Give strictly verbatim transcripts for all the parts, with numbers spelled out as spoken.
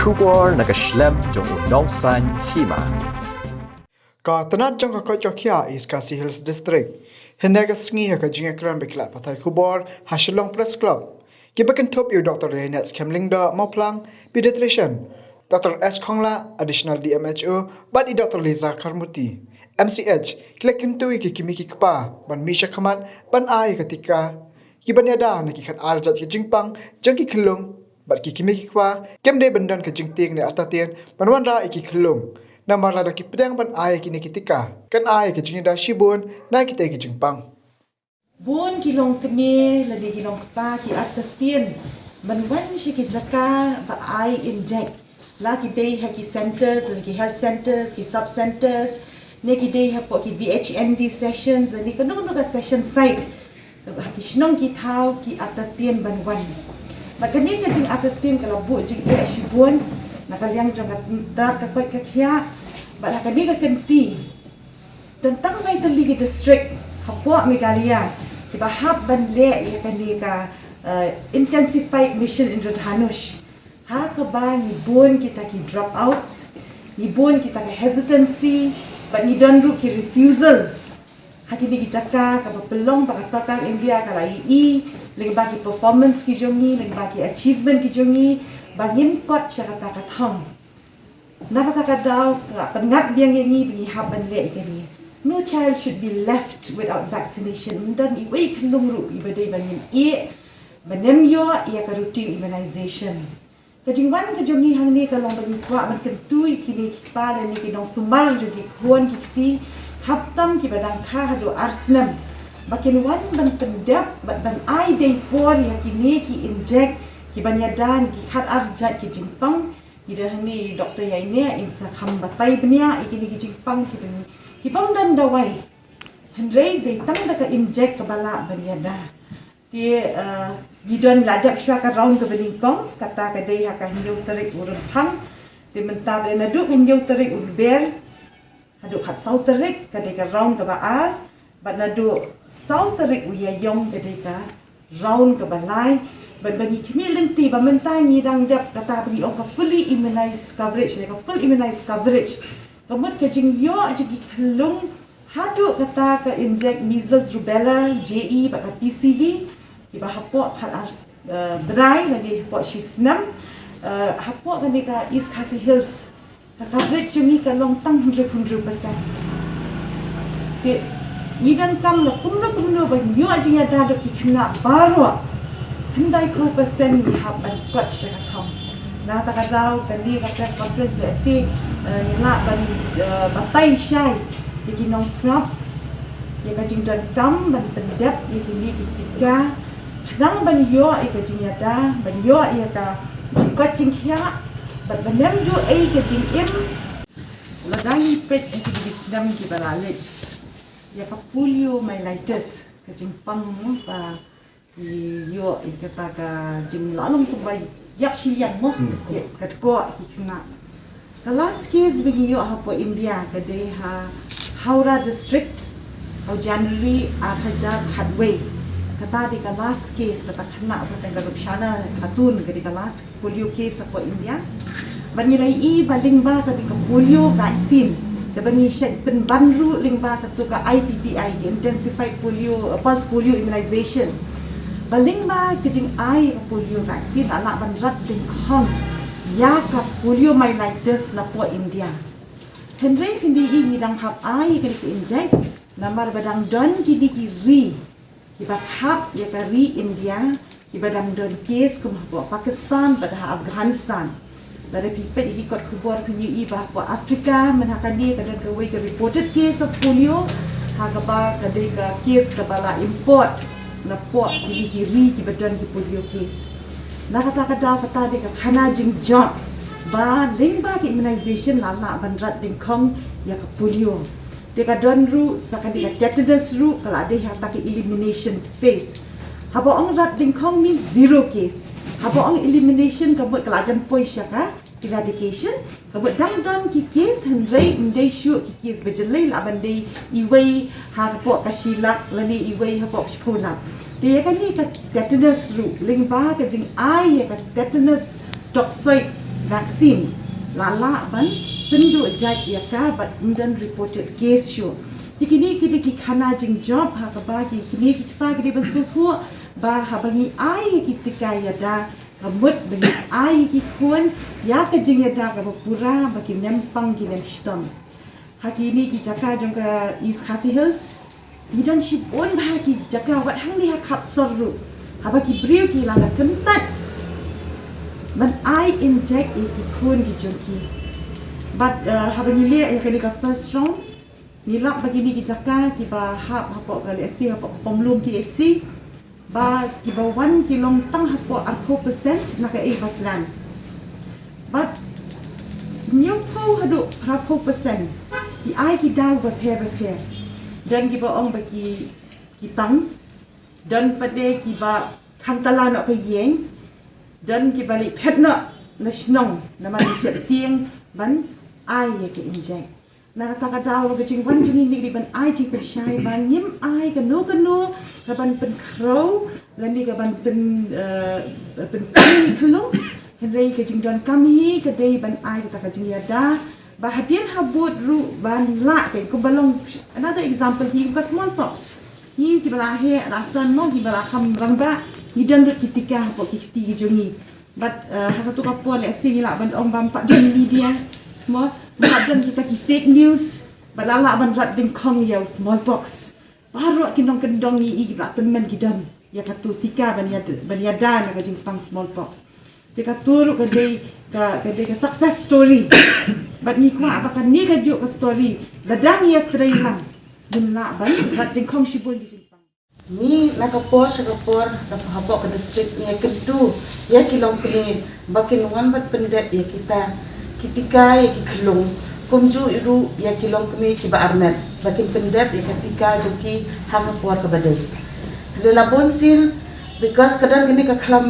Khubor na ka shlem jong u nongsan hima. Ka tnat jong ka koit ka khiah East Khasi Hills District hynne ka sngi ha ka jingïakren bad ki lad pathai khubor ha Shillong Press Club, kiba kynthup ïa u Dr Lynette Khemling Doh Mawphlang, pediatrician, Dr S Khonglah, additional D M H O, bad i Dr Liza Kharmuti, M C H, ki la kyntu ïa ki kmie ki kpa ban mih shakhmat ban ai ka tika kiban ïada na ki khat ar jait ki jingpang jong ki khyllung bad ki kmie ki kpa. Kim dei ban don ka jingtieng ne artatien ban wanrah ïa ki khyllung, namar lada ki pdiang ban ai ïa kine ki tika, kan ai ïa ka jingïada shibun na kitei ki jingpang. Bun ki longkmie lane ki longkpa ki artatien ban wan sha ki jaka ba ai inject, la ki dei ha ki centres, ki health centres, ki sub centres, ne ki dei hapoh ki V H N D sessions, ne kano kano ka session site ha ki shnong ki thaw, ki artatien ban wan. Bad kane ka jingartatien ka la buh jingeh shibun na ka liang jong ka tnat ka koit ka khiah. Bad ha kane ka kynti, don tang lai tylli ki district hapoh Meghalaya kiba hap ban leh ïa kane ka, eh, intensified mission Indradhanush, ha kaba ngi bun kita ki dropouts, ngi bun kita ki hesitancy, bad ngi don ruh ki refusal ha kine ki jaka kaba pynlong ba ka sorkar India ka la ïohi lyngba ki performance ki jong ngi, lyngba ki achievement ki jong ngi, ba ngin kot sha kata ka thong. Na kata ka daw ka la pynngat biang ïa ngi ba ngi hap ban leh ïa kane. No child should be left without vaccination. Ym don iwei i khyllung ruh iba dei ban ngin ïeh ban ym ïoh ïa ka routine immunization. Ka jingwan ka jong ngi hangne ka long ba ngi kwah ban kyntu ïa kine ki kpa lane ki nongsumar jong ki khun ki kti, khamtam kiba dang kha haduh ar snem, ba kin wan ban pyndep bad ban ai dei por ïa kine ki inject kiban ïada na ki khat ar jait ki jingpang. Ngi don hangne i doktor ïaineh, in sa kham batai bniah ïa kine ki jingpang kiba ngi, kibym don dawai. Hynrei dei tang da ka inject kaba lah ban ïada. Te, eh, ngi don la dep shuwa ka round kaba nyngkong, kata ka dei ha ka hynñiew tarik u Rymphang. Te mynta ba dei naduh ka hynñiew tarik u Lber haduh khatsaw tarik ka dei ka round kaba ar, bad naduh saw tarik u Ïaïong ka dei ka round kaba lai. Bad ba ngi khmih lynti ba mynta ngi dang dep kata ba ngi ong ka fully immunized coverage, ne ka full immunized coverage. Ka mut ka jingïoh jong ki khyllung haduh kata ka inject measles, rubella, J E bad ka P C V, kiba hapoh khat ar, eh, bnai lane hapoh shi snem, eh, hapoh kane ka East Khasi Hills, ka coverage jong ngi ka long tang hynriew hynriew percent. Te ngi donkam la kumno kumno ban ïoh jingïada da ki khynnah baroh, khyndai phew percent ngi hap ban kot sha ka thong. Na kata ka daw kane ka press conference lehse, eh, ngi lah ban, eh, batai shai ïa ki nongsngap ïa ka jingdonkam ban pyndep ïa kine ki tika, khnang ban ïoh ïa ka jingïada, ban ïoh ïa ka jingkoit jingkhiah, bad ban ym duh ei ka jingim. Lada ngi peit ïa kine ki snem kiba la leit, ïa ka poliomyelitis, ka jingpang, mo, ba ïoh ïa kata ka jinglong kumba ïap shiliang, mo, ïa ka tkoh ki khynnah. Ka last case ba ngi ïoh hapoh India ka dei ha Howrah District ha u January ar hajar khatwei. Kata dei ka last case, kata khynnah ba tang ka Rukshana Khatun, ka dei ka last polio case hapoh India. Bad ngi la ïohi ba lyngba ka dei ka polio vaccine, kaba ngi shait pynban ruh lyngba kato ka I P P I, ka intensified polio, uh, pulse polio immunization. Ba lyngba ka jingai ka polio vaccine la lah ban rat dyngkhong ïa ka poliomyelitis napoh India. Hynrei phin da ïohi ngi dang hap ai ka dei ka inject, namar ba dang don kine ki ri kiba khap ïa ka ri India, kiba dang don case kum hapoh Pakistan bad ha Afghanistan. Lada phi peit ïa ki kot khubor phin ïohi ba hapoh Africa mynta kane ka don kawei ka reported case of polio, ha kaba ka dei ka case kaba la import napoh kine ki ri kiba don ki polio case. Na kata ka daw kata dei ka khana jingjop ba lyngba ka immunization la lah ban rat dyngkhong ïa ka polio. Te ka don ruh sa ka dei ka tetanus ruh, ka la dei ha kata ka elimination phase. Haba ong rat dyngkhong means zero case. Haba ong elimination ka mut ka la jan poi sha ka eradication. Ka mut dang don ki case hynrei ym dei shuh ki case ba jyllei, lah ban dei iwei hapoh ka shi lak lane iwei hapoh ka shiphew lak. Te ïa kane ka tetanus ruh, lyngba ka jingai ïa ka tetanus toxoid vaccine la lah ban pynduh jait ïa ka bad ym don reported case shuh. Te kine ki dei ki khana jingjop ha kaba ki kine ki kpa ki dei ban sngewthuh ba haba ngi ai ki tika ïada ka mut ba ngi ai ki khun ïa ka jingïada kaba pura ba kim nang pang kim nang shitom. Ha kine ki jaka jong ka East Khasi Hills ngi don shibun bha ki jaka wat hangne ha Khapsor ruh haba ki briew ki la da kyntait ban ai inject ïa ki khun ki jong ki. Bad haba ngi leh ïa kane ka first round ngi lap ba kine ki jaka kiba hap hapoh ka lehse hapoh ka Pomlum P H C ba kiba wan ki long tang hapoh arphew percent na kaei ba plan. Bad hynñiewphew haduh phraphew percent ki ai ki daw bapher bapher. Don kiba ong ba ki ki pang, don pat de kiba khamtala noh ka ïing, don kiba leit phet noh na shnong namar ki sheptieng ban ai ïa ka inject. Na kata ka daw ka jingwan jong ngi ngi dei ban ai jingpynshai ba ngim ai kano kano kaban pynkhraw lane kaban pyn pynpang ïa ki khyllung. Hynrei ka jingdonkam hi ka dei ban ai kata ka jingïada ba hadien habud ruh ban lah ka kumba long. Another example hi ka smallpox. Ngi kiba la heh la san mo kiba la kham rangbah ngi don ruh ki tika hapoh ki kti ki jong ngi. Bad ha katu ka por lehse ngi lah ban ong ba ym pat don media mo, ym pat don kita ki fake news bad la lah ban rat dyngkhong ïa u smallpox. Baroh ki nongkyndong ngi i kiba la tymmen ki don ïa katu tika ban ïada na ka jingpang smallpox. Te katu ruh ka dei ka dei ka success story. Bad ngi kwah ba kane kajuh ka story lada ngi ïatrei lang ngin lah ban rat dyngkhong shibun ki jingpang. Ngi na ka por sha ka por hapoh ka district ngi ïa kyntu ïa ki longkmie ba kin wan ban pyndep ïa kita ki tika ïa ki khyllung kumjuh ruh ïa ki longkmie kiba armet ba kin pyndep ïa ka tika jong ki ha ka por kaba dei. Hynrei la bun sien because ka don kane ka khlam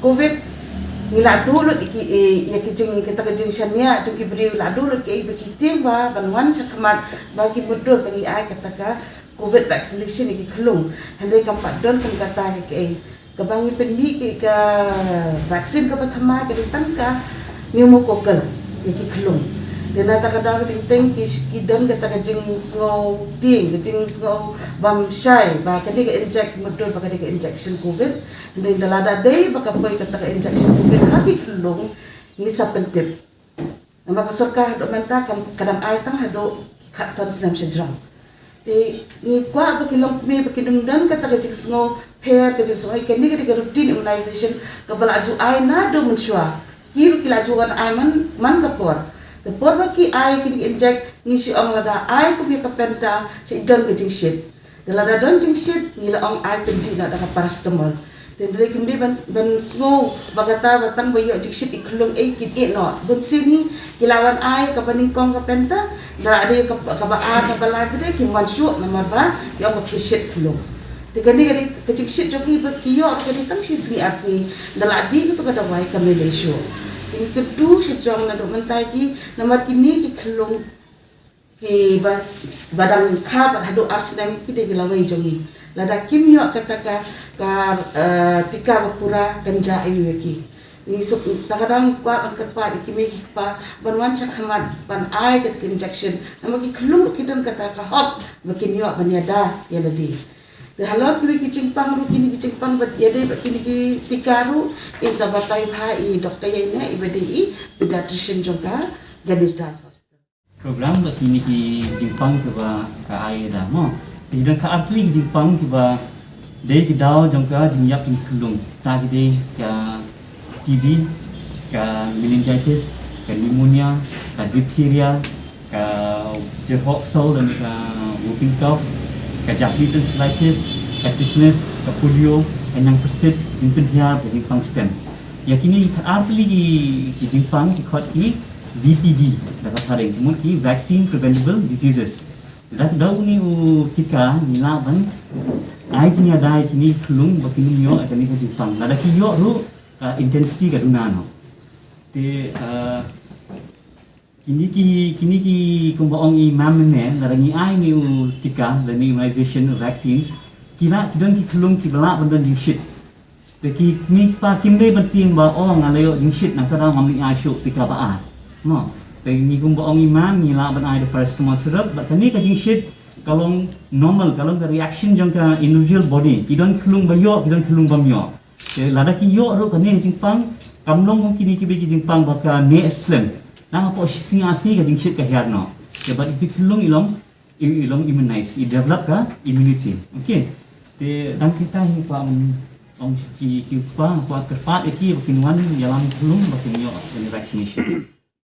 covid ngi la duh lut ïa ki ïa ki jing kita ka jingshaniah jong ki briew la duh lut ki ba ki tieng ba ban wan sha khmat ba ki mutdur ba ngi ai kata ka covid vaccination ïa ki khyllung. Hynrei kam pat don kum kata ka kaei kaba ngi pynmih ki ka vaccine kaba thymmai ka dei tang ka pneumococcal ïa ki khyllung. Te na kata ka daw ka teng teng ki ki don kata ka jingsngew tieng ka jingsngew bam shai ba ka dei ka inject mutdur ba ka dei ka injection covid. Hynrei da lada dei ba ka poi kata ka injection covid ha ki khyllung ngi sa pyntip. Namar ka sorkar haduh mynta ka dang ai tang haduh ki khatsan snem shajrong. Te ngi kwah ba ki longkmie ba ki dang don kata ka jingsngew pher ka jingsngew ïa kane ka dei ka routine immunization kaba la ju ai naduh mynshuwa. Ki ruh ki la ju wan ai man man ka por. Te por ba ki ai kine ki inject ngi shu ong lada ai kum ïa ka penta shu don ka jingshit. Te lada don jingshit ngi la ong ai kynthih noh da ka paracetamol. Te hynrei kim dei ban ban sngew ba kata ba tang ba ïoh jingshit i khyllung ei kin ïeh noh. Bun sien hi ki la wan ai kaba nyngkong ka penta da la dei kaba ar kaba lai ba dei kim wan shuh namar ba ki ong ba ki shit khyllung. Te kane ka dei ka jingshit jong ki ba ki ïoh ka dei tang shi sngi ar sngi da la dei kata ka dawai ka mele shuh. Te ngi kyntu sha jong naduh mynta ki namar kine ki khyllung ki ba ba dang kha bad haduh ar snem ki dei ki lawei jong ngi. Lada kim ïoh kata ka ka tika ba pura kan jia aiu ïa ki. Ngi suk ta ka dang kwah ban kyrpad ïa ki mei ki kpa ban wan sha khmat ban ai kata ka injection. Namar ki khyllung ruh ki don kata ka hok ba kin ïoh ban ïada ïa lade. Te halor kiwei ki jingpang ruh kine ki jingpang bad ïadei bad kine ki tika ruh in sa batai bha i doktor ïa ine i ba dei i pediatrician jong ka Ganesh Das Hospital. Program ba kine ki jingpang kiba ka ai da mo. Ki dang ka artli ki jingpang kiba dei ki daw jong ka jingïap jingkhyllung. Ta ki dei ka T B, ka meningitis, ka pneumonia, ka diphtheria, ka jerhok sol dan ka whooping cough, ka Japanese encephalitis, ka tetanus, ka polio, ka ñiangpyrsit, jingpynhiar, ka jingpang stem. Ïa kine ki artli ki jingpang ki khot ki V P D da ka phareng, mut ki vaccine preventable diseases. Da ka daw une u tika ngi lah ban ai jingïada ïa kine ki khyllung ba kin ym ïoh ïa kane ka jingpang. Lada ki ïoh ruh ka intensity ka duna noh. Te kine ki kine ki kumba ong i mam ne lada ngi ai une u tika lane immunization vaccines ki lah ki don ki khyllung kiba lah ban don jingshit. Ki kmie ki kpa kim dei ban tieng ba, oh, nga la ïoh jingshit, nangta da ngam leit ai shuh tika ba ar. No. Te ngi kumba ong i Man, ngi lah ban ai da paracetamol syrup, bad kane ka jingshit ka long normal, ka long ka reaction jong ka individual body. Ki don khyllung ba ïoh, ki don khyllung bym ïoh. Te lada ki ïoh ruh kane ka jingpang, kam long kum kine kiba ki jingpang ba ka neh slem. Nang hapoh shi sngi ar sngi ka jingshit ka hiar noh. Te bad itu khyllung i long, i, i long immunize, i develop ka immunity. Okay. Te dang kita hi kwah ban ong sha ki, ki kpa, kwah kyrpad ïa ki ba kin wan ïalam khyllung ba kin ïoh kane vaccination.